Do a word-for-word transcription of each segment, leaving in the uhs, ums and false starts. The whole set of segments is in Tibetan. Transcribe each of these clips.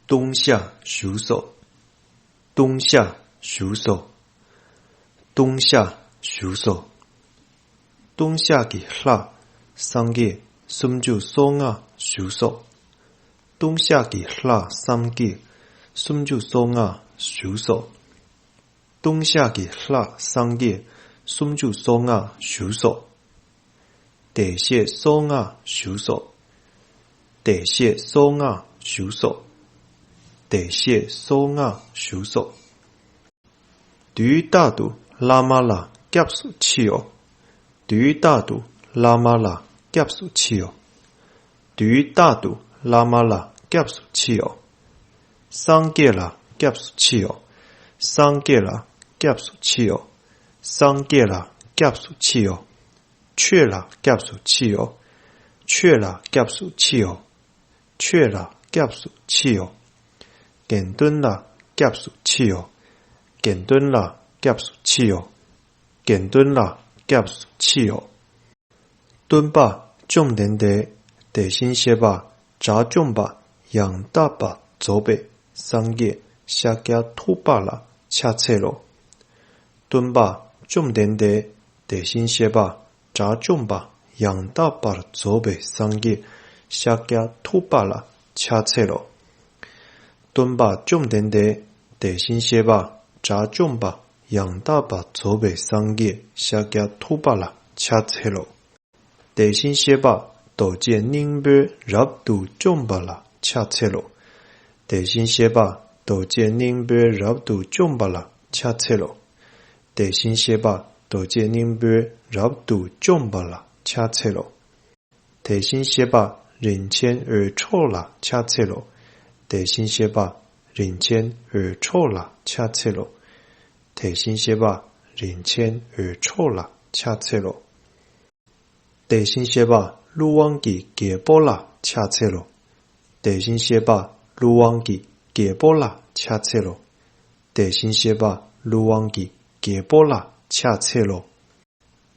ལྟུང་བཤགས་ཞུས་སོ། ལྟུང་བཤགས་ཞུས་སོ། ལྟུང་བཤགས་ཞུས་སོ། ལྟུང་བཤགས་ཀྱི་ལྷ་སངས་རྒྱས་སུམ་ཅུ་སོ་ལྔ་ཞུས་སོ། ལྟུང་བཤགས་ཀྱི་ལྷ་སངས་རྒྱས་སུམ་ཅུ་སོ་ལྔ་ཞུས་སོ། ལྟུང་བཤགས་ཀྱི་ལྷ་སངས་རྒྱས་སུམ་ཅུ་སོ་ལྔ་ཞུས་སོ། བདེ་གཤེགས་སོ་ལྔ་ཞུས་སོ། བདེ་གཤེགས་སོ་ལྔ་ཞུས་སོ། བདེ་གཤེགས་སོ་ལྔ་ཞུས་སོ། དུས་རྟག་ཏུ་བླ་མ་ལ་སྐྱབས་སུ་མཆིའོ། དུས་རྟག་ཏུ་བླ་མ་ལ་སྐྱབས་སུ་མཆིའོ། དུས་རྟག་ཏུ་བླ་མ་ལ་སྐྱབས་སུ་མཆིའོ། སངས་རྒྱས་ལ་སྐྱབས་སུ་མཆིའོ། སངས་རྒྱས་ལ་སྐྱབས་སུ་མཆིའོ། སངས་རྒྱས་ལ་སྐྱབས་སུ་མཆིའོ། ཆོས་ལ་སྐྱབས་སུ་མཆིའོ། ཆོས་ལ་སྐྱབས་སུ་མཆིའོ། ཆོས་ལ་སྐྱབས་སུ་མཆིའོ། དགེ་འདུན་ལ་སྐྱབས་སུ་མཆིའོ། དགེ་འདུན་ལ་སྐྱབས་སུ་མཆིའོ། དགེ་འདུན་ལ་སྐྱབས་སུ་མཆིའོ། སྟོན་པ་བཅོམ་ལྡན་འདས་དེ་བཞིན་གཤེགས་པ་དགྲ་བཅོམ་པ་ཡང་དག་པར་རྫོགས་པའི་སངས་རྒྱས་ཤཱཀྱ་ཐུབ་པ་ལ་ཕྱག་འཚལ་ལོ། སྟོན་པ་བཅོམ་ལྡན་འདས་དེ་བཞིན་གཤེགས་པ་དགྲ་བཅོམ་པ་ཡང་དག་པར་རྫོགས་པའི་སངས་རྒྱས་ཤཱཀྱ་ཐུབ་པ་ལ་ཕྱག་འཚལ་ལོ། སྟོན་པ་བཅོམ་ལྡན་འདས་དེ་བཞིན་གཤེགས་པ་དགྲ་བཅོམ་པ་ཡང་དག་པར་རྫོགས་པའི་སངས་རྒྱས་ཤཱཀྱ་ཐུབ་པ་ལ་ཕྱག་འཚལ་ལོ། དེ་བཞིན་གཤེགས་པ་རྡོ་རྗེ་སྙིང་པོས་རབ་ཏུ་བཅོམ་པ་ལ་ཕྱག་འཚལ་ལོ། དེ་བཞིན་གཤེགས་པ་རྡོ་རྗེ་སྙིང་པོས་རབ་ཏུ་བཅོམ་པ་ལ་ཕྱག་འཚལ་ལོ། དེ་བཞིན་གཤེགས་པ་རྡོ་རྗེ་སྙིང་པོས་རབ་ཏུ་བཅོམ་པ་ལ་ཕྱག་འཚལ་ལོ། དེ་བཞིན་གཤེགས་པ་རིན་ཆེན་འོད་འཕྲོ་ལ་ཕྱག་འཚལ་ལོ། དེ་བཞིན་གཤེགས་པ་རིན་ཆེན་འོད་འཕྲོ་ལ་ཕྱག་འཚལ་ལོ། དེ་བཞིན་གཤེགས་པ་རིན་ཆེན་འོད་འཕྲོ་ལ་ཕྱག་འཚལ་ལོ། དེ་བཞིན་གཤེགས་པ་ཀླུ་དབང་གི་རྒྱལ་པོ་ལ་ཕྱག་འཚལ་ལོ། དེ་བཞིན་གཤེགས་པ་ཀླུ་དབང་གི་རྒྱལ་པོ་ལ་ཕྱག་འཚལ་ལོ། དེ་བཞིན་གཤེགས་པ་ཀླུ་དབང་གི་རྒྱལ་པོ་ལ་ཕྱག་འཚལ་ལོ།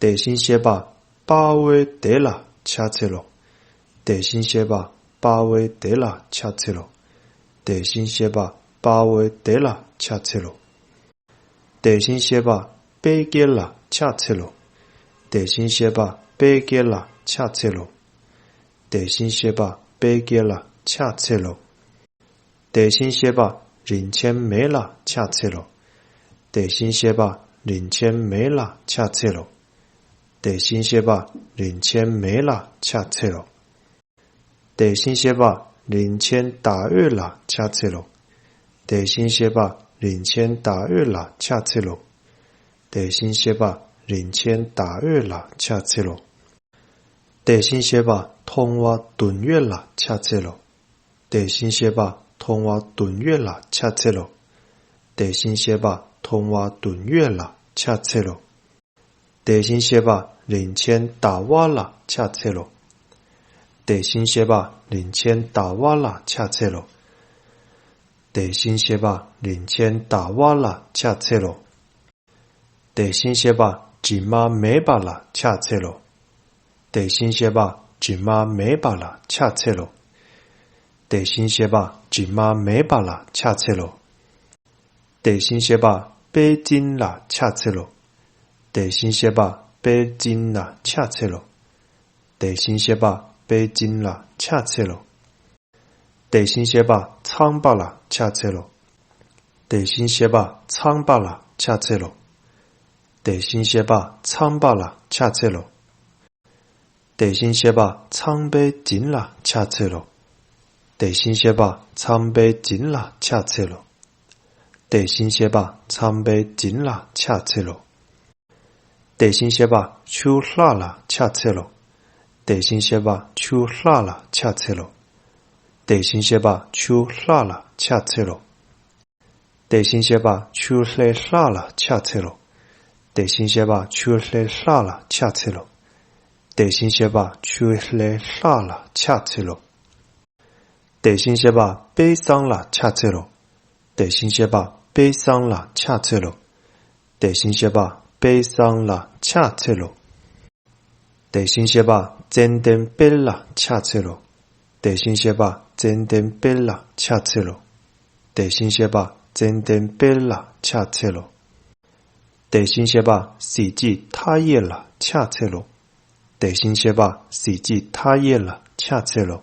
དེ་བཞིན་གཤེགས་པ་དཔའ་བོའི་སྡེ་ལ་ཕྱག་འཚལ་ལོ། དེ་བཞིན་གཤེགས་པ་དཔའ་བོའི་སྡེ་ལ་ཕྱག་འཚལ་ལོ། དེ་བཞིན་གཤེགས་པ་དཔའ་བོའི་སྡེ་ལ་ཕྱག་འཚལ་ལོ། དེ་བཞིན་གཤེགས་པ་དཔལ་དགྱེས་ལ་ཕྱག་འཚལ་ལོ། དེ་བཞིན་གཤེགས་པ་དཔལ་དགྱེས་ལ་ཕྱག་འཚལ་ལོ། དེ་བཞིན་གཤེགས་པ་དཔལ་དགྱེས་ལ་ཕྱག་འཚལ་ལོ། དེ་བཞིན་གཤེགས་པ་རིན་ཆེན་མེ་ལ་ཕྱག་འཚལ་ལོ། དེ་བཞིན་གཤེགས་པ་རིན་ཆེན་མེ་ལ་ཕྱག་འཚལ་ལོ། དེ་བཞིན་གཤེགས་པ་རིན་ཆེན་མེ་ལ་ཕྱག་འཚལ་ལོ། དེ་བཞིན་གཤེགས་པ་རིན་ཆེན་ཟླ་འོད་ལ་ཕྱག་འཚལ་ལོ། དེ་བཞིན་གཤེགས་པ་རིན་ཆེན་ཟླ་འོད་ལ་ཕྱག་འཚལ་ལོ། དེ་བཞིན་གཤེགས་པ་རིན་ཆེན་ཟླ་འོད་ལ་ཕྱག་འཚལ་ལོ། དེ་བཞིན་གཤེགས་པ་མཐོང་བ་མདུན་འོད་ལ་ཕྱག་འཚལ་ལོ། དེ་བཞིན་གཤེགས་པ་མཐོང་བ་མདུན་འོད་ལ་ཕྱག་འཚལ་ལོ། དེ་བཞིན་གཤེགས་པ་མཐོང་བ་མདུན་འོད་ལ་ཕྱག་འཚལ་ལོ། དེ་བཞིན་གཤེགས་པ་རིན་ཆེན་ཟླ་བ་ལ་ཕྱག་འཚལ་ལོ། དེ་བཞིན་གཤེགས་པ་རིན་ཆེན་ཟླ་བ་ལ་ཕྱག་འཚལ་ལོ། དེ་བཞིན་གཤེགས་པ་རིན་ཆེན་ཟླ་བ་ལ་ཕྱག་འཚལ་ལོ། དེ་བཞིན་གཤེགས་པ་དྲི་མ་མེད་པ་ལ་ཕྱག་འཚལ་ལོ། དེ་བཞིན་གཤེགས་པ་དྲི་མ་མེད་པ་ལ་ཕྱག་འཚལ་ལོ། དེ་བཞིན་གཤེགས་པ་དྲི་མ་མེད་པ་ལ་ཕྱག་འཚལ་ལོ། དེ་བཞིན་གཤེགས་པ་དཔལ་སྦྱིན་ལ་ཕྱག་འཚལ་ལོ། དེ་བཞིན་གཤེགས་པ་དཔལ་སྦྱིན་ལ་ཕྱག་འཚལ་ལོ། དེ་བཞིན་གཤེགས་པ་དཔལ་སྦྱིན་ལ་ཕྱག་འཚལ་ལོ། དེ་བཞིན་གཤེགས་པ་ཚངས་པ་ལ་ཕྱག་འཚལ་ལོ། དེ་བཞིན་གཤེགས་པ་ཚངས་པ་ལ་ཕྱག་འཚལ་ལོ། དེ་བཞིན་གཤེགས་པ་ཚངས་པ་ལ་ཕྱག་འཚལ་ལོ། དེ་བཞིན་གཤེགས་པ་ཚངས་པས་བྱིན་ལ་ཕྱག་འཚལ་ལོ། དེ་བཞིན་གཤེགས་པ་ཚངས་པས་བྱིན་ལ་ཕྱག་འཚལ་ལོ། དེ་བཞིན་གཤེགས་པ་ཚངས་པས་བྱིན་ལ་ཕྱག་འཚལ་ལོ། དེ་བཞིན་གཤེགས་པ་ཆུ་ལྷ་ལ་ཕྱག་འཚལ་ལོ། དེ་བཞིན་གཤེགས་པ་ཆུ་ལྷ་ལ་ཕྱག་འཚལ་ལོ། དེ་བཞིན་གཤེགས་པ་ཆུ་ལྷ་ལ་ཕྱག་འཚལ་ལོ། དེ་བཞིན་གཤེགས་པ་ཆུ་ལྷའི་ལྷ་ལ་ཕྱག་འཚལ་ལོ། དེ་བཞིན་གཤེགས་པ་ཆུ་ལྷའི་ལྷ་ལ་ཕྱག་འཚལ་ལོ། དེ་བཞིན་གཤེགས་པ་ཆུ་ལྷའི་ལྷ་ལ་ཕྱག་འཚལ་ལོ། དེ་བཞིན་གཤེགས་པ་དཔལ་བཟང་ལ་ཕྱག་འཚལ་ལོ། དེ་བཞིན་གཤེགས་པ་དཔལ་བཟང་ལ་ཕྱག་འཚལ་ལོ། དེ་བཞིན་གཤེགས་པ་དཔལ་བཟང་ལ་ཕྱག་འཚལ་ལོ། དེ་བཞིན་གཤེགས་པ་ཙན་དན་དཔལ་ལ་ཕྱག་འཚལ་ལོ། དེ་བཞིན་གཤེགས་པ་ཙན་དན་དཔལ་ལ་ཕྱག་འཚལ་ལོ། དེ་བཞིན་གཤེགས་པ་ཙནྡན་དཔལ་ལ་ཕྱག་འཚལ་ལོ། དེ་བཞིན་གཤེགས་པ་གཟི་བརྗིད་མཐའ་ཡས་ལ་ཕྱག་འཚལ་ལོ། དེ་བཞིན་གཤེགས་པ་གཟི་བརྗིད་མཐའ་ཡས་ལ་ཕྱག་འཚལ་ལོ།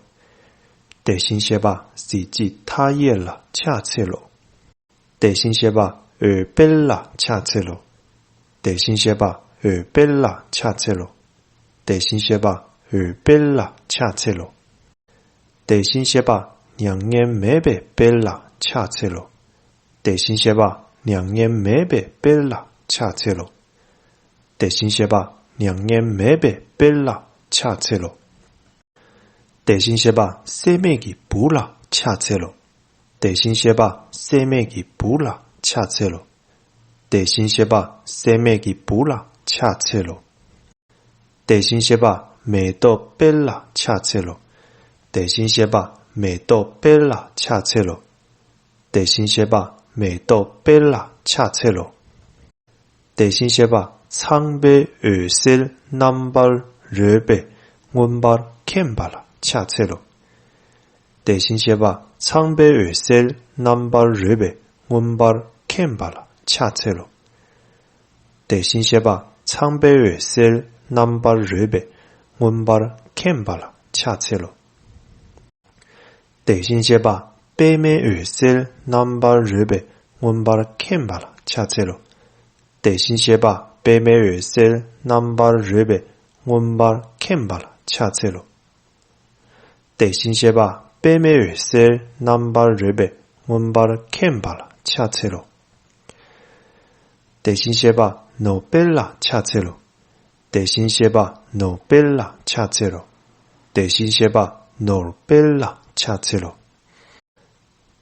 དེ་བཞིན་གཤེགས་པ་གཟི་བརྗིད་མཐའ་ཡས་ལ་ཕྱག་འཚལ་ལོ། དེ་བཞིན་གཤེགས་པ་འོད་དཔལ་ལ་ཕྱག་འཚལ་ལོ། དེ་བཞིན་གཤེགས་པ་འོད་དཔལ་ལ་ཕྱག་འཚལ་ལོ། དེ་བཞིན་གཤེགས་པ་འོད་དཔལ་ལ་ཕྱག་འཚལ་ལོ། དེ་བཞིན་གཤེགས་པ་མྱ་ངན་མེད་པའི་དཔལ་ལ་ཕྱག་འཚལ་ལོ། དེ་བཞིན་གཤེགས་པ་མྱ་ངན་མེད་པའི་དཔལ་ལ་ཕྱག་འཚལ་ལོ། དེ་བཞིན་གཤེགས་པ་མྱ་ངན་མེད་པའི་དཔལ་ལ་ཕྱག་འཚལ་ལོ། དེ་བཞིན་གཤེགས་པ་སྲེད་མེད་ཀྱི་བུ་ལ་ཕྱག་འཚལ་ལོ། དེ་བཞིན་གཤེགས་པ་སྲེད་མེད་ཀྱི་བུ་ལ་ཕྱག་འཚལ་ལོ། དེ་བཞིན་གཤེགས་པ་སྲེད་མེད་ཀྱི་བུ་ལ་ཕྱག་འཚལ་ལོ། དེ་བཞིན་གཤེགས་པ་མེ་ཏོག་དཔལ་ལ་ཕྱག་འཚལ་ལོ། དེ་བཞིན་གཤེགས་པ་མེ་ཏོག་དཔལ་ལ་ཕྱག་འཚལ་ལོ། དེ་བཞིན་གཤེགས་པ་མེ་ཏོག་དཔལ་ལ་ཕྱག་འཚལ་ལོ། དེ་བཞིན་གཤེགས་པ་ཚངས་པའི་འོད་ཟེར་རྣམ་པར་རོལ་པས་མངོན་པར་མཁྱེན་པ་ལ་ཕྱག་འཚལ་ལོ། དེ་བཞིན་གཤེགས་པ་ཚངས་པའི་འོད་ཟེར་རྣམ་པར་རོལ་པས་མངོན་པར་མཁྱེན་པ་ལ་ཕྱག་འཚལ་ལོ། དེ་བཞིན་གཤེགས་པ་ཚངས་པའི་འོད་ཟེར་རྣམ་པར་རོལ་པས་མངོན་པར་མཁྱེན་པ་ལ་ཕྱག་འཚལ་ལོ། དེ་བཞིན་གཤེགས་པ་པདྨའི་འོད་ཟེར་རྣམ་པར་རོལ་པས་མངོན་པར་མཁྱེན་པ་ལ་ཕྱག་འཚལ་ལོ། དེ་བཞིན་གཤེགས་པ་པདྨའི་འོད་ཟེར་རྣམ་པར་རོལ་པས་མངོན་པར་མཁྱེན་པ་ལ་ཕྱག་འཚལ་ལོ། དེ་བཞིན་གཤེགས་པ་པདྨའི་འོད་ཟེར་རྣམ་པར་རོལ་པས་མངོན་པར་མཁྱེན་པ་ལ་ཕྱག་འཚལ་ལོ། དེ་བཞིན་གཤེགས་པ་ནོར་དཔལ་ལ་ཕྱག་འཚལ་ལོ། དེ་བཞིན་གཤེགས་པ་ནོར་དཔལ་ལ་ཕྱག་འཚལ་ལོ། དེ་བཞིན་གཤེགས་པ་ནོར་དཔལ་ལ་ཕྱག་འཚལ་ལོ།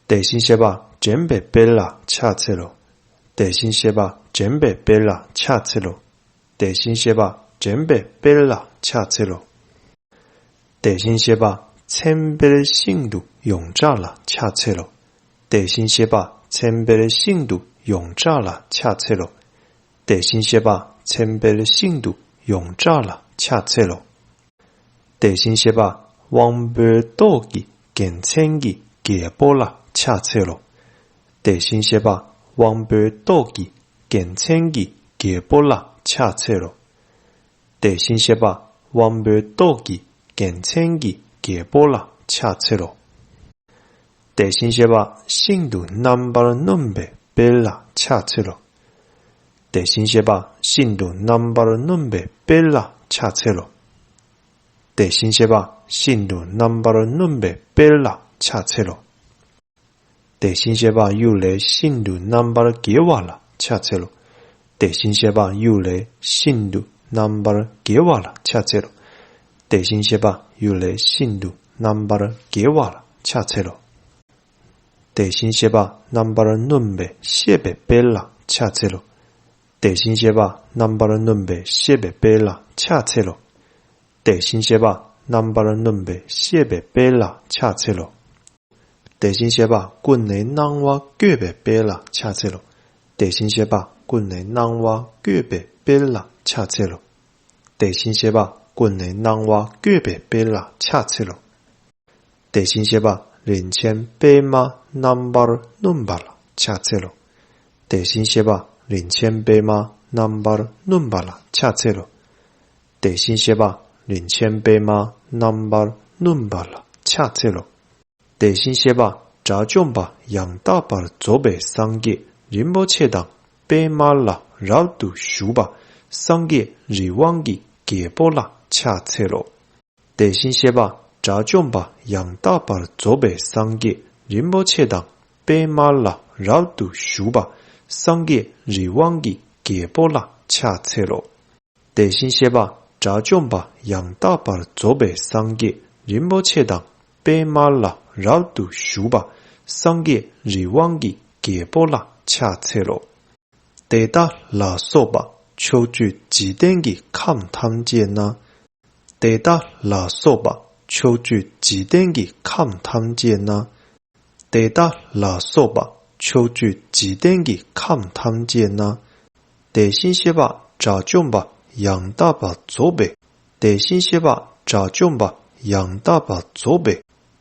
དེ་བཞིན་གཤེགས་པ་འདྲེན་པའི་དཔལ་ལ་ཕྱག་འཚལ་ལོ། དེ་བཞིན་གཤེགས་པ་འདྲེན་པའི་དཔལ་ལ་ཕྱག་འཚལ་ལོ། དེ་བཞིན་གཤེགས་པ་འདྲེན་པའི་དཔལ་ལ་ཕྱག་འཚལ་ལོ། དེ་བཞིན་གཤེགས་པ་མཚན་དཔལ་ཤིན་ཏུ་ཡོངས་གྲགས་ལ་ཕྱག་འཚལ་ལོ། དེ་བཞིན་གཤེགས་པ་མཚན་དཔལ་ཤིན་ཏུ་ཡོངས་གྲགས་ལ་ཕྱག་འཚལ་ལོ། དེ་བཞིན་གཤེགས་པ་མཚན་དཔལ་ཤིན་ཏུ་ཡོངས་གྲགས་ལ་ཕྱག་འཚལ་ལོ། དེ་བཞིན་གཤེགས་པ་དབང་པོའི་ཏོག་གི་རྒྱལ་མཚན་གྱི་རྒྱལ་པོ་ལ་ཕྱག་འཚལ་ལོ། དེ་བཞིན་གཤེགས་པ་དབང་པོའི་ཏོག་གི་རྒྱལ་མཚན་གྱི་རྒྱལ་པོ་ལ་ཕྱག་འཚལ་ལོ། དེ་བཞིན་གཤེགས་པ་དབང་པོའི་ཏོག་གི་རྒྱལ་མཚན་གྱི་རྒྱལ་པོ་ལ་ཕྱག་འཚལ་ལོ། དེ་བཞིན་གཤེགས་པ་ཤིན་ཏུ་རྣམ་པར་གནོན་པའི་དཔལ་ལ་ཕྱག་འཚལ་ལོ། དེ་བཞིན་གཤེགས་པ་ཤིན་ཏུ་རྣམ་པར་གནོན་པའི་དཔལ་ལ་ཕྱག་འཚལ་ལོ། དེ་བཞིན་གཤེགས་པ་ཤིན་ཏུ་རྣམ་པར་གནོན་པའི་དཔལ་ལ་ཕྱག་འཚལ་ལོ། དེ་བཞིན་གཤེགས་པ་གཡུལ་ལས་ཤིན་ཏུ་རྣམ་པར་རྒྱལ་བ་ལ་ཕྱག་འཚལ་ལོ། དེ་བཞིན་གཤེགས་པ་གཡུལ་ལས་ཤིན་ཏུ་རྣམ་པར་རྒྱལ་བ་ལ་ཕྱག་འཚལ་ལོ། དེ་བཞིན་གཤེགས་པ་གཡུལ་ལས་ཤིན་ཏུ་རྣམ་པར་རྒྱལ་བ་ལ་ཕྱག་འཚལ་ལོ། དེ་བཞིན་གཤེགས་པ་རྣམ་པར་གནོན་པས་གཤེགས་པའི་དཔལ་ལ་ཕྱག་འཚལ་ལོ། དེ་བཞིན་གཤེགས་པ་རྣམ་པར་གནོན་པས་གཤེགས་པའི་དཔལ་ལ་ཕྱག་འཚལ་ལོ། དེ་བཞིན་གཤེགས་པ་རྣམ་པར་གནོན་པས་གཤེགས་པའི་དཔལ་ལ་ཕྱག་འཚལ་ལོ། དེ་བཞིན་གཤེགས་པ་ཀུན་ནས་སྣང་བ་བཀོད་པའི་དཔལ་ལ་ཕྱག་འཚལ་ལོ། དེ་བཞིན་གཤེགས་པ་ཀུན་ནས་སྣང་བ་བཀོད་པའི་དཔལ་ལ་ཕྱག་འཚལ་ལོ། དེ་བཞིན་གཤེགས་པ་ཀུན་ནས་སྣང་བ་བཀོད་པའི་དཔལ་ལ་ཕྱག་འཚལ་ལོ། དེ་བཞིན་གཤེགས་པ་རིན་ཆེན་པདྨ་རྣམ་པར་གནོན་པ་ལ་ཕྱག་འཚལ་ལོ། དེ་བཞིན་གཤེགས་པ་རིན་ཆེན་པདྨ་རྣམ་པར་གནོན་པ་ལ་ཕྱག་འཚལ་ལོ། དེ་བཞིན་གཤེགས་པ་རིན་ཆེན་པདྨ་རྣམ་པར་གནོན་པ་ལ་ཕྱག་འཚལ་ལོ། དེ་བཞིན་གཤེགས་པ་དགྲ་བཅོམ་པ་ཡང་དག་པར་རྫོགས་པའི་སངས་རྒྱས་རིན་པོ་ཆེ་དང་པདྨ་ལ་རབ་ཏུ་བཞུགས་པ་སངས་རྒྱས་རི་དབང་གི་རྒྱལ་པོ་ལ་ཕྱག་འཚལ་ལོ། དེ་བཞིན་གཤེགས་པ་དགྲ་བཅོམ་པ་ཡང་དག་པར་རྫོགས་པའི་སངས་རྒྱས་རིན་པོ་ཆེ་དང་པདྨ་ལ་རབ་ཏུ་བཞུགས་པ་སངས་རྒྱས་རི་དབང་གི་རྒྱལ་པོ་ལ་ཕྱག་འཚལ་ལོ། དེ་བཞིན་གཤེགས་པ་དགྲ་བཅོམ་པ་ཡང་དག་པར་རྫོགས་པའི་སངས་རྒྱས་རིན་པོ་ཆེ་དང་པདྨ་ལ་རབ་ཏུ་བཞུགས་པ་སངས་རྒྱས་རི་དབང་གི་རྒྱལ་པོ་ལ་ཕྱག་འཚལ་ལོ། དེ་དག་ལ་སོགས་པ་ཕྱོགས་བཅུའི་འཇིག་རྟེན་གྱི་ཁམས་ཐམས་ཅད་ན། དེ་དག་ལ་སོགས་པ་ཕྱོགས་བཅུའི་འཇིག་རྟེན་གྱི་ཁམས་ཐམས་ཅད་ན། དེ་དག་ལ་སོགས་པ་ཕྱོགས་བཅུའི་འཇིག་རྟེན་གྱི་ཁམས་ཐམས་ཅད་ན། དེ་བཞིན་གཤེགས་པ་དགྲ་བཅོམ་པ་ཡང་དག་པར་རྫོགས་པའི། དེ་བཞིན་གཤེགས་པ་དགྲ་བཅོམ་པ་ཡང་དག་པར་རྫོགས་པའི།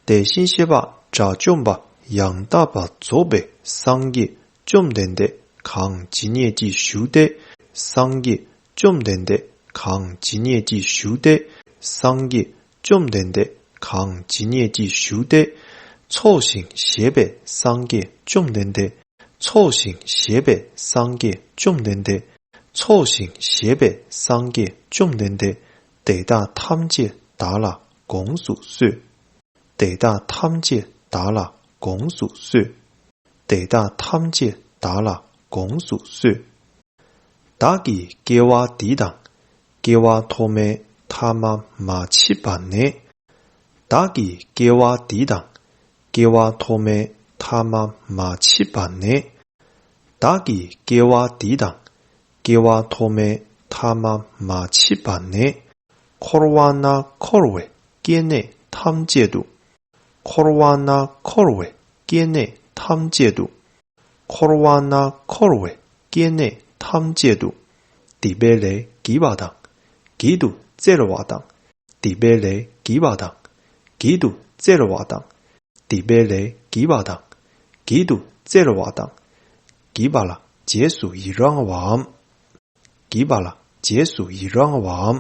དེ་བཞིན་གཤེགས་པ་དགྲ་བཅོམ་པ་ ཡང་དག་པར་རྫོགས་པའི་སངས་རྒྱས་བཅོམ་ལྡན་འདས་གང་ཇི་སྙེད་ཅིག་བཞུགས་ཏེ། སངས་རྒྱས་བཅོམ་ལྡན་འདས་གང་ཇི་སྙེད་ཅིག་བཞུགས་ཏེ། སངས་རྒྱས་བཅོམ་ལྡན་འདས་གང་ཇི་སྙེད་ཅིག་བཞུགས་ཏེ། འཚོགས་ཤིང་བཞེས་པའི་སངས་རྒྱས་བཅོམ་ལྡན་འདས། འཚོགས་ཤིང་བཞེས་པའི་སངས་རྒྱས་བཅོམ་ལྡན་འདས། འཚོགས་ཤིང་བཞེས་པའི་སངས་རྒྱས་བཅོམ་ལྡན་འདས། དེ་དག་ཐམས་ཅད་བདག་ལ་དགོངས་སུ་གསོལ། དེ་དག་ཐམས་ཅད་བདག་ལ་དགོངས་སུ་གསོལ། དེ་དག་ཐམས་ཅད་བདག་ལ་དགོངས་སུ་གསོལ། བདག་གིས་སྐྱེ་བ་འདི་དང་། སྐྱེ་བ་ཐོག་མའི་ཐ་མ་མ་མཆིས་པ་ནས། བདག་གིས་སྐྱེ་བ་འདི་དང་། སྐྱེ་བ་ཐོག་མའི་ཐ་མ་མ་མཆིས་པ་ནས། བདག་གིས་སྐྱེ་བ་འདི་དང་། སྐྱེ་བ་ཐོག་མའི་ཐ་མ་མ་མཆིས་པ་ནས། འཁོར་བ་ན་འཁོར་བའི་སྐྱེ་གནས་ཐམས་ཅད་དུ། འཁོར་བ་ན་འཁོར་བའི་སྐྱེ་གནས་ཐམས་ཅད་དུ། འཁོར་བ་ན་འཁོར་བའི་སྐྱེ་གནས་ཐམས་ཅད་དུ། སྡིག་པའི་ལས་བགྱིས་པ་དང་། བགྱིད་དུ་སྩལ་བ་དང་། སྡིག་པའི་ལས་བགྱིས་པ་དང་། བགྱིད་དུ་སྩལ་བ་དང་། སྡིག་པའི་ལས་བགྱིས་པ་དང་། བགྱིད་དུ་སྩལ་བ་དང་། བགྱིས་པ་ལ་རྗེས་སུ་ཡི་རང་བའམ། བགྱིས་པ་ལ་རྗེས་སུ་ཡི་རང་བའམ།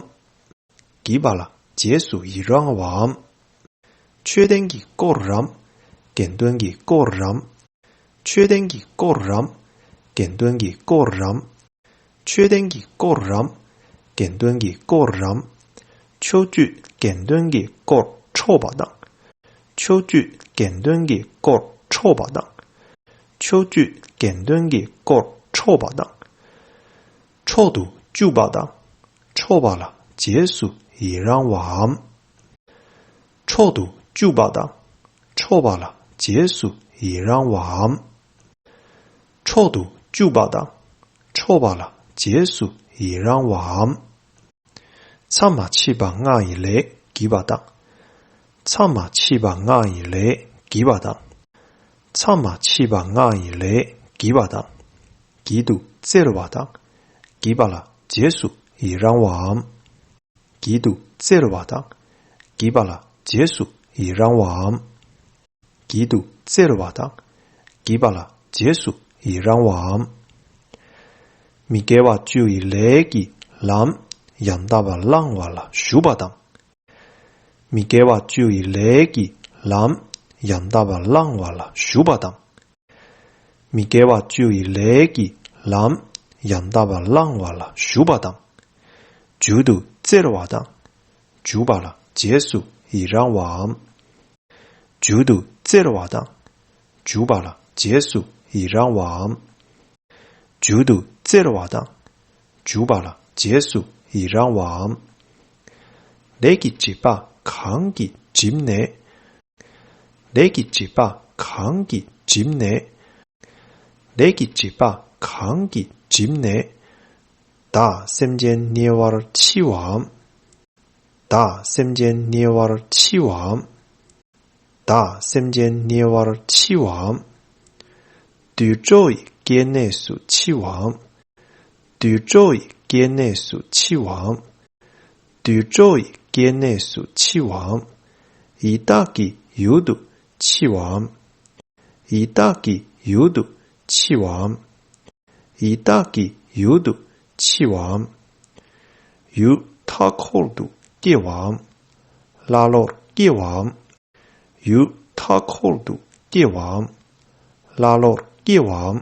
བགྱིས་པ་ལ་རྗེས་སུ་ཡི་རང་བའམ། ཆོས་ལྡན་གྱི་སྐོར་རམ། དགེ་འདུན་གྱི་སྐོར་རམ། ཆོས་ལྡན་གྱི་སྐོར་རམ། དགེ་འདུན་གྱི་སྐོར་རམ། ཆོས་ལྡན་གྱི་སྐོར་རམ། དགེ་འདུན་གྱི་སྐོར་རམ། ཕྱོགས་བཅུའི་དགེ་འདུན་གྱི་སྐོར་འཕྲོག་པ་དང་། ཕྱོགས་བཅུའི་དགེ་འདུན་གྱི་སྐོར་འཕྲོག་པ་དང་། ཕྱོགས་བཅུའི་དགེ་འདུན་གྱི་སྐོར་འཕྲོག་པ་དང་། འཕྲོག་ཏུ་བཅུག་པ་དང་། འཕྲོག་པ་ལ་རྗེས་སུ་ཡི་རང་བའམ། འཕྲོག་ཏུ་བཅུག་པ་དང་། འཕྲོག་པ་ལ་རྗེས་སུ་ཡི་རང་བའམ། འཕྲོག་ཏུ་བཅུག་པ་དང་། འཕྲོག་པ་ལ་རྗེས་སུ་ཡི་རང་བའམ། མཚམས་མ་མཆིས་པ་ལྔ་ཡི་ལས་བགྱིས་པ་དང་། མཚམས་མ་མཆིས་པ་ལྔ་ཡི་ལས་བགྱིས་པ་དང་། མཚམས་མ་མཆིས་པ་ལྔ་ཡི་ལས་བགྱིས་པ་དང་། བགྱིད་དུ་སྩལ་བ་དང་། བགྱིས་པ་ལ་རྗེས་སུ་ཡི་རང་བའམ། བགྱིད་དུ་སྩལ་བ་དང་། བགྱིས་པ་ལ་རྗེས་སུ་ཡི་རང་བའམ། བགྱིད་དུ་སྩལ་བ་དང་། བགྱིས་པ་ལ་རྗེས་སུ་ཡི་རང་བའམ། མི་དགེ་བ་བཅུ་ཡི་ལས་ཀྱི་ལམ་ཡང་དག་པར་བླང་བ་ལ་ཞུགས་པ་དང་། མི་དགེ་བ་བཅུ་ཡི་ལས་ཀྱི་ལམ་ཡང་དག་པར་བླང་བ་ལ་ཞུགས་པ་དང་། མི་དགེ་བ་བཅུ་ཡི་ལས་ཀྱི་ལམ་ཡང་དག་པར་བླང་བ་ལ་ཞུགས་པ་དང་། འཇུག་ཏུ་སྩལ་བ་དང་། འཇུག་པ་ལ་རྗེས་སུ་ཡི་རང་བའམ། འཇུག་ཏུ་སྩལ་བ་དང་། འཇུག་པ་ལ་རྗེས་སུ་ཡི་རང་བའམ། འཇུག་ཏུ་སྩལ་བ་དང་། འཇུག་པ་ལ་རྗེས་སུ་ཡི་རང་བའམ། ལས་ཀྱི་བྱེད་པ་གང་གིས་བསྒྲིབས་ནས། ལས་ཀྱི་བྱེད་པ་གང་གིས་བསྒྲིབས་ནས། ལས་ཀྱི་བྱེད་པ་གང་གིས་བསྒྲིབས་ནས། བདག་སེམས་ཅན་དམྱལ་བར་མཆི་བའམ། བདག་སེམས་ཅན་དམྱལ་བར་མཆི་བའམ། བདག་སེམས་ཅན་དམྱལ་བར་མཆི་བའམ། དུད་འགྲོ་ཡི་སྐྱེ་གནས་སུ་མཆི་བའམ། དུད་འགྲོ་ཡི་སྐྱེ་གནས་སུ་མཆི་བའམ། དུད་འགྲོ་ཡི་སྐྱེ་གནས་སུ་མཆི་བའམ། ཡི་དྭགས་ཀྱི་ཡུལ་དུ་མཆི་བའམ། ཡི་དྭགས་ཀྱི་ཡུལ་དུ་མཆི་བའམ། ཡི་དྭགས་ཀྱི་ཡུལ་དུ་མཆི་བའམ། ཡུལ་མཐའ་འཁོར་དུ་སྐྱེ་བའམ། ཀླ་ཀློར་སྐྱེ་བའམ། ཡུལ་མཐའ་འཁོར་དུ་སྐྱེ་བའམ། ཀླ་ཀློར་སྐྱེ་བའམ།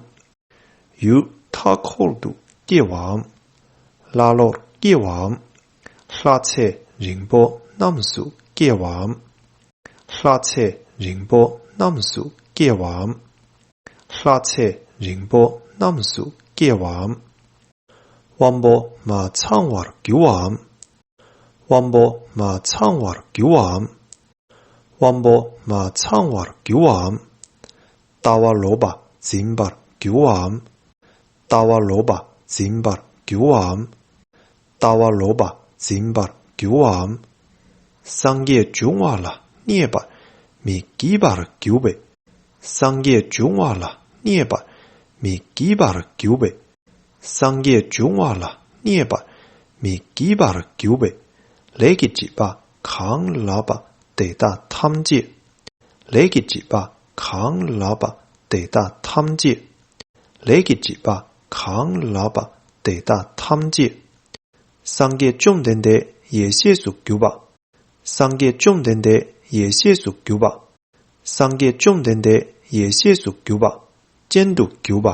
ཡུལ་མཐའ་འཁོར་དུ་སྐྱེ་བའམ། ཀླ་ཀློར་སྐྱེ་བའམ། ལྷ་ཚེ་རིང་པོ་རྣམས་སུ་སྐྱེ་བའམ། ལྷ་ཚེ་རིང་པོ་རྣམས་སུ་སྐྱེ་བའམ། ལྷ་ཚེ་རིང་པོ་རྣམས་སུ་སྐྱེ་བའམ། དབང་པོ་མ་ཚང་བར་གྱུར་བའམ། དབང་པོ་མ་ཚང་བར་གྱུར་བའམ། དབང་པོ་མ་ཚང་བར་གྱུར་བའམ། ལྟ་བ་ལོག་པ་འཛིན་པར་གྱུར་བའམ། ལྟ་བ་ལོག་པ་འཛིན་པར་གྱུར་བའམ། ལྟ་བ་ལོག་པ་འཛིན་པར་གྱུར་བའམ། སངས་རྒྱས་འབྱུང་བ་ལ་གནས་པར་མི་བགྱིད་པར་གྱུར་པས། སངས་རྒྱས་འབྱུང་བ་ལ་གནས་པར་མི་བགྱིད་པར་གྱུར་པས། སངས་རྒྱས་འབྱུང་བ་ལ་གནས་པར་མི་བགྱིད་པར་གྱུར་པས། ལས་ཀྱི་བྱེད་པ་གང་ལགས་པ་དེ་དག་ཐམས་ཅད། ལས་ཀྱི་བྱེད་པ་ གང་ལགས་པ་དེ་དག་ཐམས་ཅད། ལས་ཀྱི་བྱེད་པ་གང་ལགས་པ་དེ་དག་ཐམས་ཅད། སངས་རྒྱས་བཅོམ་ལྡན་འདས་ཡེ་ཤེས་སུ་གྱུར་པ། སངས་རྒྱས་བཅོམ་ལྡན་འདས་ཡེ་ཤེས་སུ་གྱུར་པ། སངས་རྒྱས་བཅོམ་ལྡན་འདས་ཡེ་ཤེས་སུ་གྱུར་པ། སྤྱན་དུ་གྱུར་པ།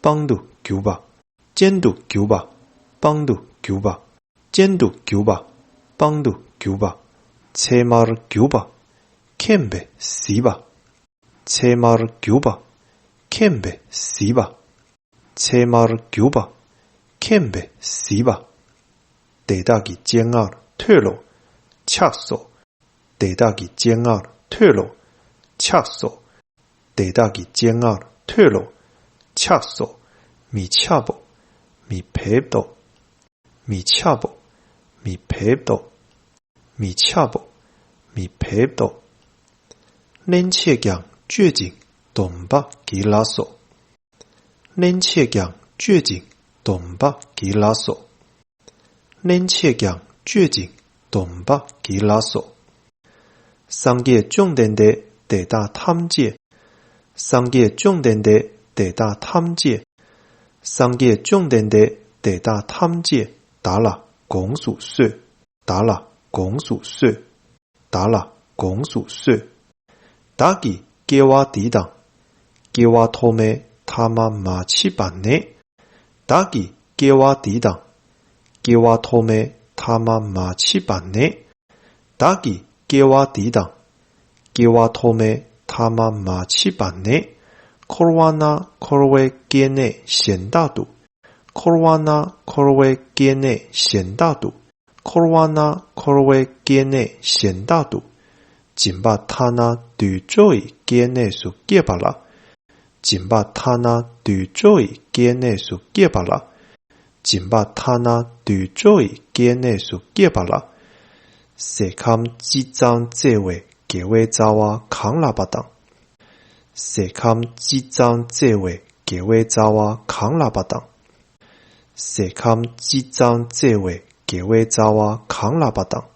དཔང་དུ་གྱུར་པ། སྤྱན་དུ་གྱུར་པ། དཔང་དུ་གྱུར་པ། སྤྱན་དུ་གྱུར་པ། དཔང་དུ་གྱུར་པ། ཚད་མར་གྱུར་པ། མཁྱེན་པས་གཟིགས་པ། ཚད་མར་གྱུར་པ། མཁྱེན་པས་གཟིགས་པ། ཚད་མར་གྱུར་པ། མཁྱེན་པས་གཟིགས་པ། དེ་དག་གི་སྤྱན་སྔར་ཐོས་ལོ། ཕྱག་སོ། དེ་དག་གི་སྤྱན་སྔར་ཐོས་ལོ། ཕྱག་སོ། དེ་དག་གི་སྤྱན་སྔར་ཐོས་ལོ། ཕྱག་སོ། མི་འཆབ་བོ། མི་འབེབས་ཏོ། མི་འཆབ་བོ། མི་འབེབས་ཏོ། མི་འཆབ་བོ། མི་འབེབས་ཏོ། སླན་ཆད་ཀྱང་སྤྱོད་ཅིང་སྡོམ་པ་གྱིས་ལགས་སོ། སླན་ཆད་ཀྱང་སྤྱོད་ཅིང་སྡོམ་པ་གྱིས་ལགས་སོ། སླན་ཆད་ཀྱང་སྤྱོད་ཅིང་སྡོམ་པ་གྱིས་ལགས་སོ། སངས་རྒྱས་བཅོམ་ལྡན་འདས་དེ་དག་ཐམས་ཅད། སངས་རྒྱས་བཅོམ་ལྡན་འདས་དེ་དག་ཐམས་ཅད། སངས་རྒྱས་བཅོམ་ལྡན་འདས་དེ་དག་ཐམས་ཅད་བདག་ལ་དགོངས་སུ་གསོལ། བདག་ལ་དགོངས་སུ་གསོལ། བདག་ལ་དགོངས་སུ་གསོལ། བདག་གི་སྐྱེ་བ་འདི་དང་། སྐྱེ་བ་ཐོག་མའི་ཐ་མ་མ་མཆིས་པ་ནས། བདག་གི་སྐྱེ་བ་འདི་དང་། སྐྱེ་བ་ཐོག་མའི་ཐ་མ་མ་མཆིས་པ་ནས། བདག་གི་སྐྱེ་བ་འདི་དང་། སྐྱེ་བ་ཐོག་མའི་ཐ་མ་མ་མཆིས་པ་ནས། འཁོར་བ་ན་འཁོར་བའི་སྐྱེ་གནས་གཞན་དག་ཏུ། འཁོར་བ་ན་འཁོར་བའི་སྐྱེ་གནས་གཞན་དག་ཏུ། འཁོར་བ་ན་འཁོར་བའི་སྐྱེ་གནས་གཞན་དག་ཏུ། སྦྱིན་པ་ཐ་ན་དུད་འགྲོ་ཡི་སྐྱེ་གནས་སུ་སྐྱེས་པ་ལ། སྦྱིན་པ་ཐ་ན་དུད་འགྲོ་ཡི་སྐྱེ་གནས་སུ་སྐྱེས་པ་ལ། སྦྱིན་པ་ཐ་ན་དུད་འགྲོ་ཡི་སྐྱེ་གནས་སུ་སྐྱེས་པ་ལ། ཟས་ཁམ་ཅི་ཙམ་བཙལ་བའི་དགེ་བའི་རྩ་བ་གང་ལགས་པ་དང་། ཟས་ཁམ་ཅི་ཙམ་བཙལ་བའི་དགེ་བའི་རྩ་བ་གང་ལགས་པ་དང་། ཟས་ཁམ་ཅི་ཙམ་བཙལ་བའི་དགེ་བའི་རྩ་བ་གང་ལགས་པ་དང་།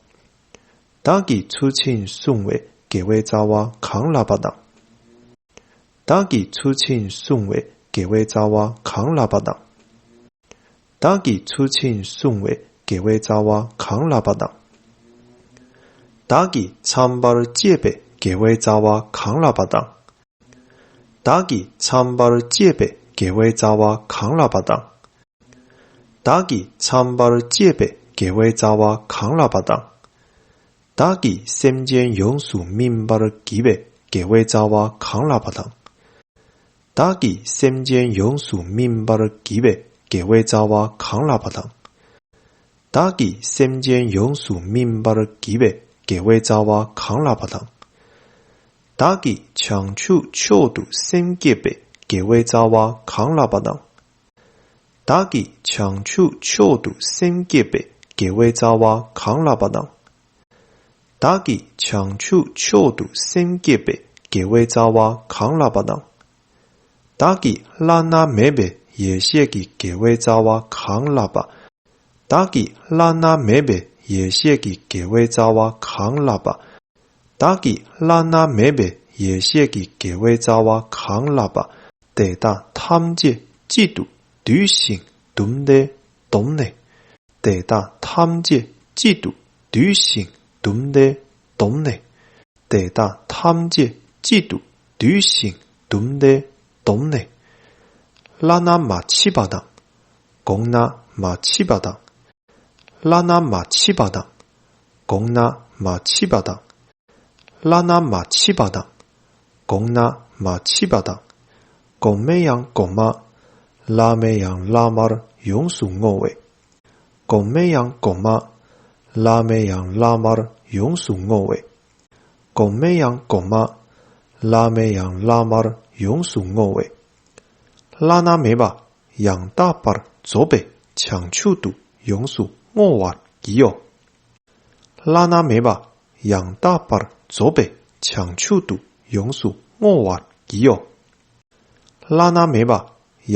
བདག་གིས་ཚུལ་བཞིན་བསྲུང་བའི་དགེ་བའི་རྩ་བ་གང་ལགས་པ་དང་། བདག་གིས་ཚུལ་བཞིན་བསྲུང་བའི་དགེ་བའི་རྩ་བ་གང་ལགས་པ་དང་། བདག་གིས་ཚུལ་བཞིན་བསྲུང་བའི་དགེ་བའི་རྩ་བ་གང་ལགས་པ་དང་། བདག་གིས་ཚངས་པར་སྤྱད་པའི་དགེ་བའི་རྩ་བ་གང་ལགས་པ་དང་། བདག་གིས་ཚངས་པར་སྤྱད་པའི་དགེ་བའི་རྩ་བ་གང་ལགས་པ་དང་། བདག་གིས་ཚངས་པར་སྤྱད་པའི་དགེ་བའི་རྩ་བ་གང་ལགས་པ་དང་། བདག་གིས་སེམས་ཅན་ཡོངས་སུ་སྨིན་པར་བགྱིས་པའི་དགེ་བའི་རྩ་བ་གང་ལགས་པ་དང་། བདག་གིས་སེམས་ཅན་ཡོངས་སུ་སྨིན་པར་བགྱིས་པའི་དགེ་བའི་རྩ་བ་གང་ལགས་པ་དང་། བདག་གིས་སེམས་ཅན་ཡོངས་སུ་སྨིན་པར་བགྱིས་པའི་དགེ་བའི་རྩ་བ་གང་ལགས་པ་དང་། བདག་གིས་བྱང་ཆུབ་མཆོག་ཏུ་སེམས་བསྐྱེད་པའི་དགེ་བའི་རྩ་བ་གང་ལགས་པ་དང་། བདག་གིས་བྱང་ཆུབ་མཆོག་ཏུ་སེམས་བསྐྱེད་པའི་དགེ་བའི་རྩ་བ་གང་ལགས་པ་དང་། བདག་གིས་བྱང་ཆུབ་མཆོག་ཏུ་སེམས་བསྐྱེད་པའི་དགེ་བའི་རྩ་བ་གང་ལགས་པ་དང་། བདག་གིས་བླ་ན་མེད་པའི་ཡེ་ཤེས་ཀྱི་དགེ་བའི་རྩ་བ་གང་ལགས་པ། བདག་གིས་བླ་ན་མེད་པའི་ཡེ་ཤེས་ཀྱི་དགེ་བའི་རྩ་བ་གང་ལགས་པ། བདག་གིས་བླ་ན་མེད་པའི་ཡེ་ཤེས་ཀྱི་དགེ་བའི་རྩ་བ་གང་ལགས་པ། དེ་དག་ཐམས་ཅད་གཅིག་ཏུ་བསྡུས་ཤིང་བཟླུམས་ཏེ་བསྡོམས་ནས། དེ་དག་ཐམས་ཅད་གཅིག་ཏུ་བསྡུས་ཤིང་བཟླུམས་ཏེ་བསྡོམས་ནས། དེ་དག་ཐམས་ཅད་གཅིག་ཏུ་བསྡུས་ཤིང་བཟླུམས་ཏེ་བསྡོམས་ནས། བླ་ན་མ་མཆིས་པ་དང་། གོང་ན་མ་མཆིས་པ་དང་། བླ་ན་མ་མཆིས་པ་དང་། གོང་ན་མ་མཆིས་པ་དང་། བླ་ན་མ་མཆིས་པ་དང་། གོང་ན་མ་མཆིས་པ་དང་། གོང་མའི་ཡང་གོང་མ། བླ་མའི་ཡང་བླ་མར་ཡོངས་སུ་བསྔོ་བས། གོང་མའི་ཡང་གོང་མ། བླ་མའི་ཡང་བླ་མར་ཡོངས་སུ་བསྔོ་བས། གོང་མའི་ཡང་གོང་མ། བླ་མའི་ཡང་བླ་མར་ཡོངས་སུ་བསྔོ་བས། བླ་ན་མེད་པ་ཡང་དག་པར་རྫོགས་པའི་བྱང་ཆུབ་ཏུ་ཡོངས་སུ་བསྔོ་བར་བགྱིའོ། བླ་ན་མེད་པ་ཡང་དག་པར་རྫོགས་པའི་བྱང་ཆུབ་ཏུ་ཡོངས་སུ་བསྔོ་བར་བགྱིའོ། བླ་ན་མེད་པ་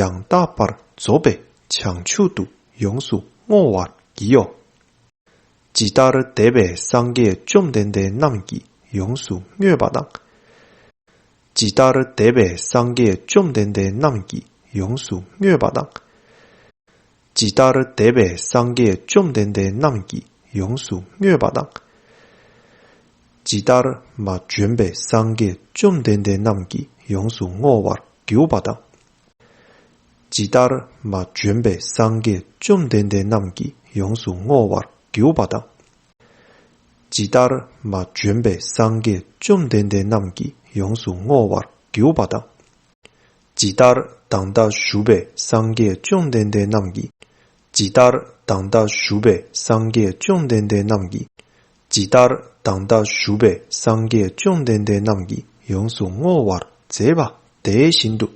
ཡང་དག་པར་རྫོགས་པའི་བྱང་ཆུབ་ཏུ་ཡོངས་སུ་བསྔོ་བར་བགྱིའོ། ཇི་ལྟར་འདས་པའི་སངས་རྒྱས་བཅོམ་ལྡན་འདས་རྣམས་ཀྱིས་ཡོངས་སུ་བསྔོས་པ་དང་། ཇི་ལྟར་འདས་པའི་སངས་རྒྱས་བཅོམ་ལྡན་འདས་རྣམས་ཀྱིས་ཡོངས་སུ་བསྔོས་པ་དང་། ཇི་ལྟར་འདས་པའི་སངས་རྒྱས་བཅོམ་ལྡན་འདས་རྣམས་ཀྱིས་ཡོངས་སུ་བསྔོས་པ་དང་། ཇི་ལྟར་མ་བྱོན་པའི་སངས་རྒྱས་བཅོམ་ལྡན་འདས་རྣམས་ཀྱིས་ཡོངས་སུ་བསྔོ་བར་གྱུར་པ་དང་། ཇི་ལྟར་མ་བྱོན་པའི་སངས་རྒྱས་བཅོམ་ལྡན་འདས་རྣམས་ཀྱིས་ཡོངས་སུ་བསྔོ་བར་གྱུར་པ་དང་། ཇི་ལྟར་མ་བྱོན་པའི་སངས་རྒྱས་བཅོམ་ལྡན་འདས་རྣམས་ཀྱིས་ཡོངས་སུ་བསྔོ་བར་གྱུར་པ་དང་། ཇི་ལྟར་ད་ལྟ་བཞུགས་པའི་སངས་རྒྱས་བཅོམ་ལྡན་འདས་རྣམས་ཀྱིས། ཇི་ལྟར་ད་ལྟ་བཞུགས་པའི་སངས་རྒྱས་བཅོམ་ལྡན་འདས་རྣམས་ཀྱིས། ཇི་ལྟར་ད་ལྟ་བཞུགས་པའི་སངས་རྒྱས་བཅོམ་ལྡན་འདས་རྣམས་ཀྱིས་ཡོངས་སུ་བསྔོ་བར་མཛད་པ་དེ་བཞིན་དུ།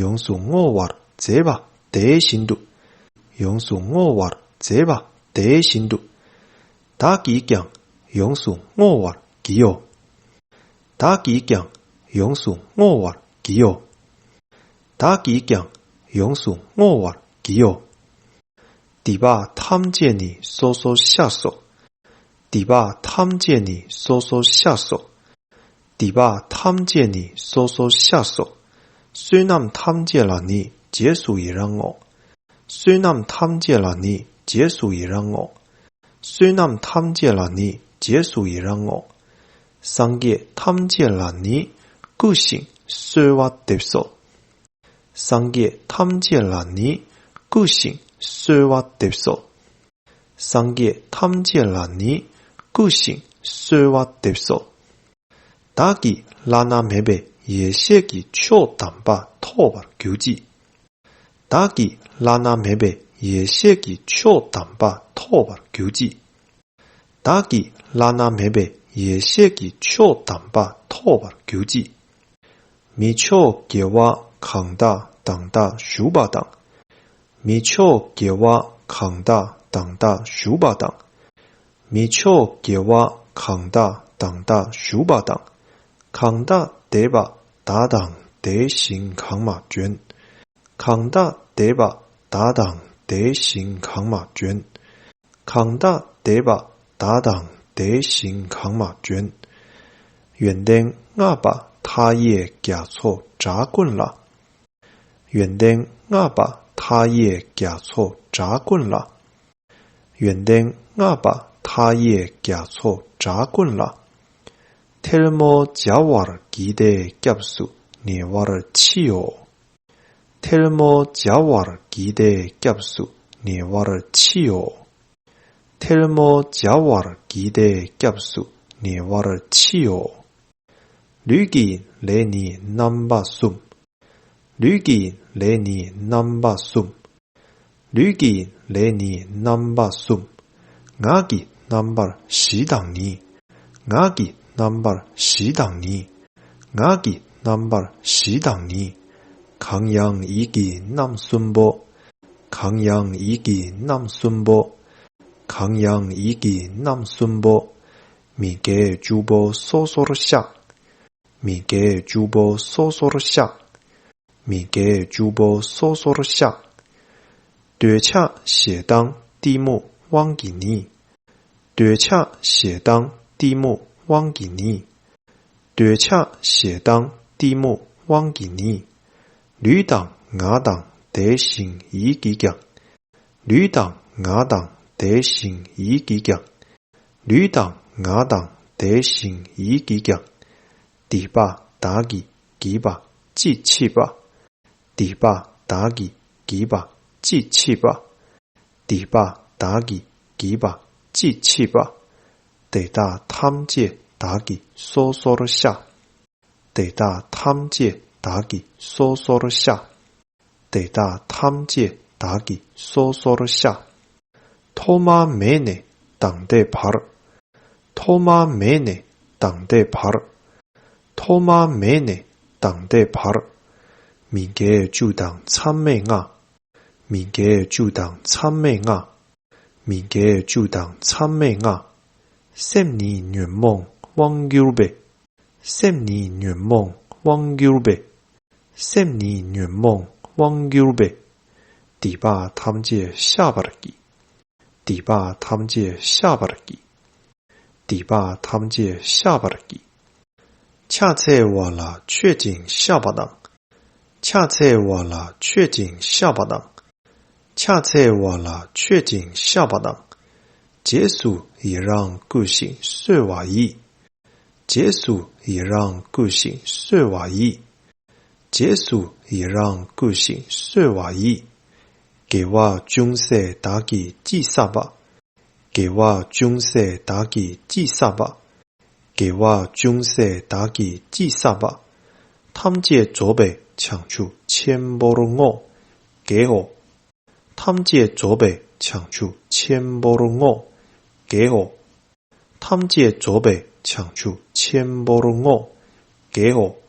ཡོངས་སུ་བསྔོ་བར་མཛད་པ་དེ་བཞིན་དུ། ཡོངས་སུ་བསྔོ་བར་མཛད་པ་དེ་བཞིན་དུ། བདག་གིས་ཀྱང་ཡོངས་སུ་བསྔོ་བར་བགྱིའོ། བདག་གིས་ཀྱང་ཡོངས་སུ་བསྔོ་བར་བགྱིའོ། བདག་གིས་ཀྱང་ཡོངས་སུ་བསྔོ་བར་བགྱིའོ། སྡིག་པ་ཐམས་ཅད་ནི་སོ་སོར་བཤགས་སོ། སྡིག་པ་ཐམས་ཅད་ནི་སོ་སོར་བཤགས་སོ། སྡིག་པ་ཐམས་ཅད་ནི་སོ་སོར་བཤགས་སོ། བསོད་ནམས་ཐམས་ཅད་ལ་ནི་རྗེས་སུ་ཡི་རང་ངོ་། བསོད་ནམས་ཐམས་ཅད་ལ་ནི་རྗེས་སུ་ཡི་རང་ངོ་། བསོད་ནམས་ཐམས་ཅད་ལ་ནི་རྗེས་སུ་ཡི་རང་ངོ་། སངས་རྒྱས་ཐམས་ཅད་ལ་ནི་བསྐུལ་ཞིང་གསོལ་བ་འདེབས་སོ། སངས་རྒྱས་ཐམས་ཅད་ལ་ནི་བསྐུལ་ཞིང་གསོལ་བ་འདེབས་སོ། སངས་རྒྱས་ཐམས་ཅད་ལ་ནི་བསྐུལ་ཞིང་གསོལ་བ་འདེབས་སོ། བདག་གིས་བླ་ན་མེད་པའི་ཡེ་ཤེས་ཀྱི་མཆོག་དམ་པ་ཐོབ་པར་གྱུར་ཅིག། བདག་གིས་བླ་ན་མེད་པའི་ཡེ་ཤེས་ཀྱི་མཆོག་དམ་པ་ཐོབ་པར་གྱུར་ཅིག། བདག་གིས་བླ་ན་མེད་པའི་ཡེ་ཤེས་ཀྱི་མཆོག་དམ་པ་ཐོབ་པར་གྱུར་ཅིག། མི་མཆོག་རྒྱལ་བ་གང་དག་མདང་དག་བཞུགས་པ་དང་། མི་མཆོག་རྒྱལ་བ་གང་དག་མདང་དག་བཞུགས་པ་དང་། མི་མཆོག་རྒྱལ་བ་གང་དག་མདང་དག་བཞུགས་པ་དང་། གང་དག་འདས་པ་ད་དང་དེ་བཞིན་གང་མ་བྱོན། གང་དག་འདས་པ་ད་དང་དེ་བཞིན་གང་མ་བྱོན། གང་དག་འདས་པ་ད་དང་དེ་བཞིན་གང་མ་བྱོན། ཡོན་ཏན་བསྔགས་པ་མཐའ་ཡས་རྒྱ་མཚོ་བྲག་ཀུན་ལ། ཡོན་ཏན་བསྔགས་པ་མཐའ་ཡས་རྒྱ་མཚོ་བྲག་ཀུན་ལ། ཡོན་ཏན་བསྔགས་པ་མཐའ་ཡས་རྒྱ་མཚོ་བྲག་ཀུན་ལ། ཐལ་མོ་སྦྱར་བར་བགྱིས་ཏེ་སྐྱབས་སུ་ཉེ་བར་མཆིའོ། ཐལ་མོ་སྦྱར་བར་བགྱིས་ཏེ་སྐྱབས་སུ་ཉེ་བར་མཆིའོ། ཐལ་མོ་སྦྱར་བར་བགྱིས་ཏེ་སྐྱབས་སུ་ཉེ་བར་མཆིའོ། ལུས་ཀྱི་ལས་ནི་རྣམ་པ་གསུམ། ལུས་ཀྱི་ལས་ནི་རྣམ་པ་གསུམ། ལུས་ཀྱི་ལས་ནི་རྣམ་པ་གསུམ། ངག་གི་རྣམ་པར་བཞི་དང་ནི། ངག་གི་རྣམ་པར་བཞི་དང་ནི། ངག་གི་རྣམ་པར་བཞི་དང་ནི། གང་ཡང་ཡིད་ཀྱི་རྣམ་གསུམ་པོ། གང་ཡང་ཡིད་ཀྱི་རྣམ་གསུམ་པོ། གང་ཡང་ཡིད་ཀྱི་རྣམ་གསུམ་པོ། མི་དགེ་བཅུ་པོ་སོ་སོར་བཤགས། མི་དགེ་བཅུ་པོ་སོ་སོར་བཤགས། མི་དགེ་བཅུ་པོ་སོ་སོར་བཤགས། འདོད་ཆགས་ཞེ་སྡང་གཏི་མུག་དབང་གིས་ནི། འདོད་ཆགས་ཞེ་སྡང་གཏི་མུག་དབང་གིས་ནི། འདོད་ཆགས་ཞེ་སྡང་གཏི་མུག་དབང་གིས་ནི། ལུས་དང་ངག་དང་དེ་བཞིན་ཡིད་ཀྱིས་ཀྱང་། ལུས་དང་ངག་དང་དེ་བཞིན་ཡིད་ཀྱིས་ཀྱང་། ལུས་དང་ངག་དང་དེ་བཞིན་ཡིད་ཀྱིས་ཀྱང་། སྡིག་པ་བདག་གིས་བགྱིས་པ་ཅི་མཆིས་པ། སྡིག་པ་བདག་གིས་བགྱིས་པ་ཅི་མཆིས་པ། སྡིག་པ་བདག་གིས་བགྱིས་པ་ཅི་མཆིས་པ། དེ་དག་ཐམས་ཅད་བདག་གིས་སོ་སོར་བཤགས། དེ་དག་ཐམས་ཅད་བདག་གིས་སོ་སོར་བཤགས། དེ་དག་ཐམས་ཅད་བདག་གིས་སོ་སོར་བཤགས། ཐོག་མ་མེད་ནས་དང་དེ་བར། ཐོག་མ་མེད་ནས་དང་དེ་བར། ཐོག་མ་མེད་ནས་དང་དེ་བར། མི་དགེ་བཅུ་དང་མཚམས་མེད་ལྔ། མི་དགེ་བཅུ་དང་མཚམས་མེད་ལྔ། མི་དགེ་བཅུ་དང་མཚམས་མེད་ལྔ། སེམས་ནི་ཉོན་མོངས་དབང་གྱུར་པས། སེམས་ནི་ཉོན་མོངས་དབང་གྱུར་པས། སེམས་ནི་ཉོན་མོངས་དབང་གྱུར་པས། སྡིག་པ་ཐམས་ཅད་བཤགས་པར་བགྱི། སྡིག་པ་ཐམས་ཅད་བཤགས་པར་བགྱི། སྡིག་པ་ཐམས་ཅད་བཤགས་པར་བགྱི། ཕྱག་འཚལ་བ་ལ་མཆོད་ཅིང་བཤགས་པ་དང་། ཕྱག་འཚལ་བ་ལ་མཆོད་ཅིང་བཤགས་པ་དང་། ཕྱག་འཚལ་བ་ལ་མཆོད་ཅིང་བཤགས་པ་དང་། རྗེས་སུ་ཡི་རང་བསྐུལ་ཞིང་གསོལ་བ་ཡི། རྗེས་སུ་ཡི་རང་བསྐུལ་ཞིང་གསོལ་བ་ཡི། རྗེས་སུ་ཡི་རང་བསྐུལ་ཞིང་གསོལ་བ་ཡི། དགེ་བ་ཅུང་ཟད་བདག་གིས་ཅི་བསགས་པ། དགེ་བ་ཅུང་ཟད་བདག་གིས་ཅི་བསགས་པ། དགེ་བ་ཅུང་ཟད་བདག་གིས་ཅི་བསགས་པ། ཐམས་ཅད་རྫོགས་པའི་བྱང་ཆུབ་ཆེན་པོར་བསྔོ། དགེའོ། ཐམས་ཅད་རྫོགས་པའི་བྱང་ཆུབ་ཆེན་པོར་བསྔོ། དགེའོ། ཐམས་ཅད་རྫོགས་པའི་བྱང་ཆུབ་ཆེན་པོར་བསྔོ། དགེའོ།